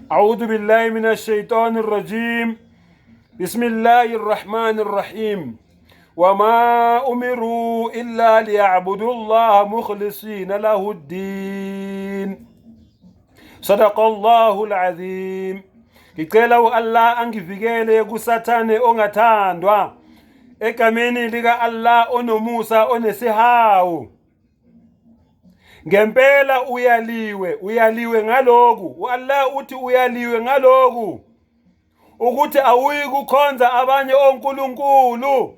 A'udhu billahi minash shaitani rajim. Bismillahir rahmanir rahim. Wama umiru illa liya'budu Allah mukhlisina lahu ad-din. Sadaqallahu al-azim. Ngicela u-Allah angivikele kuSathane ongathandwa. Egameni lika Allah onomusa onesihawu. Ngempela uyaliwe, uyaliwe ngaloku. U-Allah uthi uyaliwe ngaloku. Ukuthi awuyi kukhonza abanye onkulunkulu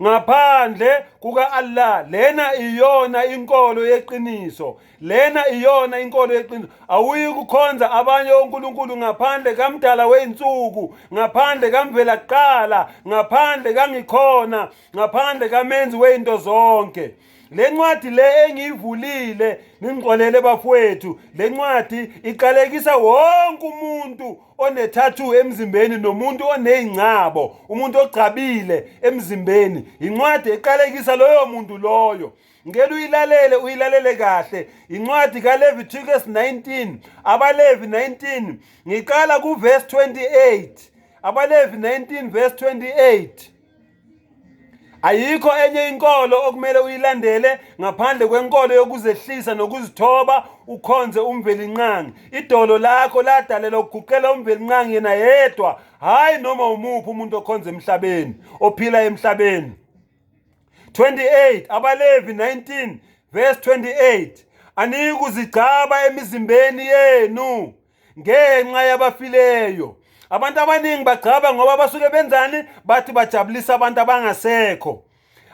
ngaphandle kuka-Allah. Lena iyona inkolo yeqiniso. Lena iyona inkolo yeqiniso. Awuyi kukhonza abanye onkulunkulu ngaphandle kamdala wey'nsuku, ngaphandle kamvela kuqala, ngaphandle kangikhona, ngaphandle kamenzi wey'nto zonke. Le ncwadi le engiyivulile, ningixolele bafowethu, le ncwadi iqalekisa wonke umuntu onethathu emzimbeni nomuntu oney'ngcabo, umuntu ogcabile emzimbeni. Incwadi eqalekisa loyo muntu loyo. Ngicela uyilalele, uyilalele kahle. Incwadi kaLeviticus 19, abaLevi 19, ngiqala kuverse 28. AbaLevi 19 verse 28. Ayikho enye inkolo okumele uyilandele ngaphandle kwenkolo yokuzehlisa nokuzithoba ukhonze uMvelinqangi. Idolo lakho ladalelwa ukuguqela uMvelinqangi yena yedwa, hhayi noma umuphi umuntu okhonza emhlabeni, ophila emhlabeni. 28 AbaLevi 19 verse 28. Aniyikuzigcaba emizimbeni yenu ngenxa yabafileyo. Abantu abaningi bagcaba ngoba basuke benzani? Bathi bajabulisa abantu abangasekho.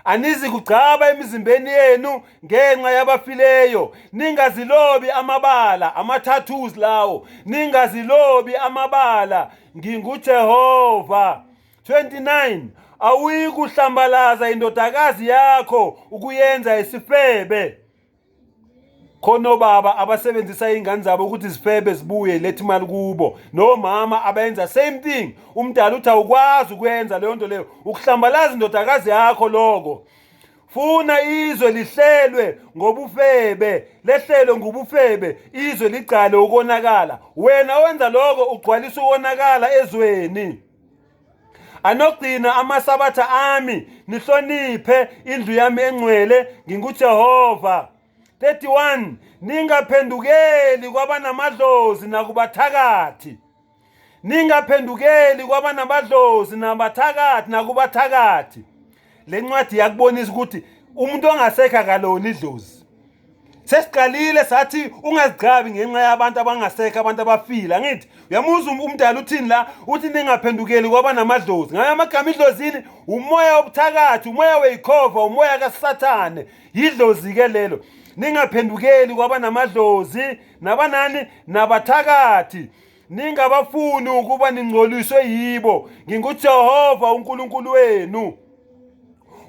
Anizi kugcaba emizimbeni yenu ngenxa yabafileyo. Ningazilobi amabala, ama-tattoos lawo. Ningazilobi amabala. NginguJehova. 29 Awuyikuhlambalaza indodakazi yakho ukuyenza isifebe. Khona obaba abasebenzisa iy'ngane zabo ukuthi zifebe zibuye lethe imali kubo, nomama abenza same thing. Umdala uthi awukwazi ukwenza leyo nto leyo, ukuhlambalaza indodakazi yakho loko. Funa izwe lihlelwe ngobufebe, lehlelwe ngobufebe, izwe ligcale ukonakala. Wena owenza lokho ugcwalisa ukonakala ezweni. Anogcina amasabatha ami, nihloniphe indlu yami engcwele, nginguJehova. 31 Ningaphendukeli kwabanamadlozi nakubathakathi. Ningaphendukeli kwabanamadlozi nabathakathi nakubathakathi. Le ncwadi iyakubonisa ukuthi umuntu ongasekho akalona idlozi. Sesiqalile sathi ungazigcabi ngenxa yabantu abangasekho, abantu abafile. Angithi uyamuzwa umdala uthini la? Uthi ningaphendukeli kwabanamadlozi. Ngayo amagama idlozini umoya wobuthakathi, umoya weyikhova, umoya kaSathane. Yidlozi ke lelo. Ningaphendukeli kwabanamadlozi nabanani nabathakathi. Ningabafuni ukuba ningcoliswe yibo. NginguJehova uNkulunkulu wenu.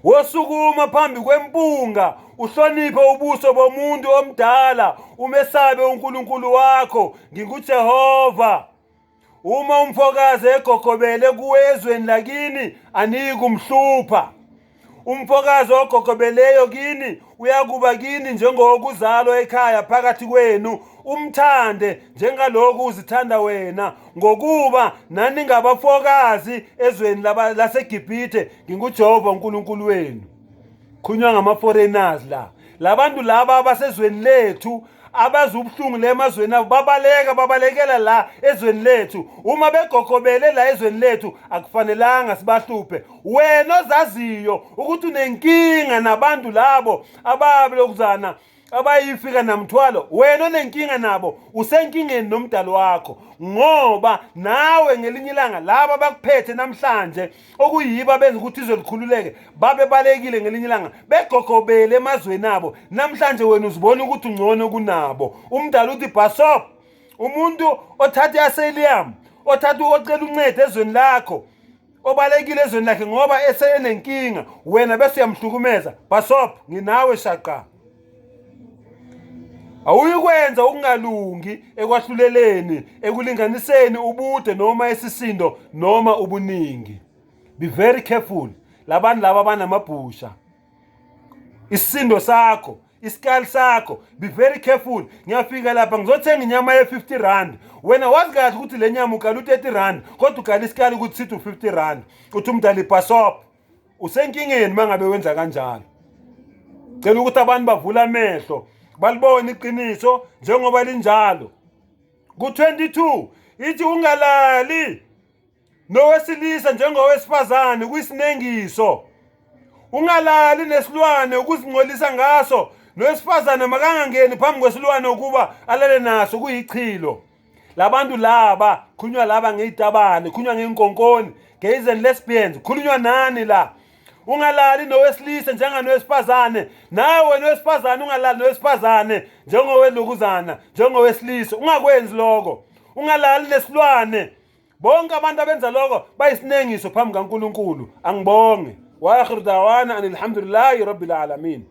Wosukuma phambi kwempunga uhloniphe ubuso bomuntu omdala, umesabe uNkulunkulu wakho. NginguJehova. Uma umfokazi egogobele kuwe ezweni lakini, aniyi kumhlupha. Umfokazi ogogobeleyo kini uyakuba kini njengowokuzalwa ekhaya phakathi kwenu, umthande njengalokhu uzithanda wena, ngokuba naningabafokazi ezweni laseGibhithe. NginguJehova uNkulunkulu wenu. Khunywa ngama-foreigners la, labantu laba abasezweni lethu abazi ubuhlungu le emazweni abo, babaleka babalekela la ezweni lethu. Uma begogobele la ezweni lethu akufanelanga sibahluphe. Wena ozaziyo ukuthi unenkinga nabantu labo ababilokuzana abayifika namthwalo, wena onenkinga nabo usenkingeni nomdali wakho, ngoba nawe ngelinye ilanga laba bakuphethe namhlanje okuyibo abenza ukuthi izwe likhululeke babe balekile ngelinye ilanga begogobele emazweni abo. Namhlanje wena uzibona ukuthi ungcono kunabo. Umdali uthi bhasop, umuntu othatha i-asylum, othatha ocela uncedo ezweni lakho, obalekile ezweni lakhe ngoba esenenkinga, wena bese uyamhlukumeza. Bhasop, nginawe shaqa. Awuyikwenza ukungalungi ekwahluleleni, ekulinganiseni ubude noma isisindo noma ubuningi. Be very careful. Labantu laba banamabhusha. Isisindo sakho, Isikali sakho, be very careful. Ngiyafika lapha ngizothenga inyama ye-50 rand, wena wazi kahle ukuthi le nyama ukala u-30 rand, kodwa ukala isikali ukuthi sithi u-50 rand. Uthi umdala ibhasop, usenkingeni uma ngabe wenza kanjalo. Cela ukuthi abantu bavule amehlo, balibone iqiniso njengoba linjalo. Ku-22 ithi ungalali nowesilisa njengowesifazane, kuyisinengiso. Ungalali nesilwane ukuzingcolisa ngaso, nowesifazane makangangeni phambi kwesilwane ukuba alale naso, kuyichilo. Labantu laba khulunywa laba ngezitabane, khulunywa ngey'nkonkoni, gays and lesbians, khulunywa nani la. Ungalali nowesilisa njenganowesifazane, nawe wena wesifazane ungalali nowesifazane njengowelokuzana, njengowesilisa, ungakwenzi lokho. Ungalali nesilwane. Bonke abantu abenza lokho bayisinengiso phambi kaNkulunkulu. Angibonge. Wa akhiru dawana anilhamdulillahi rabbil alamin.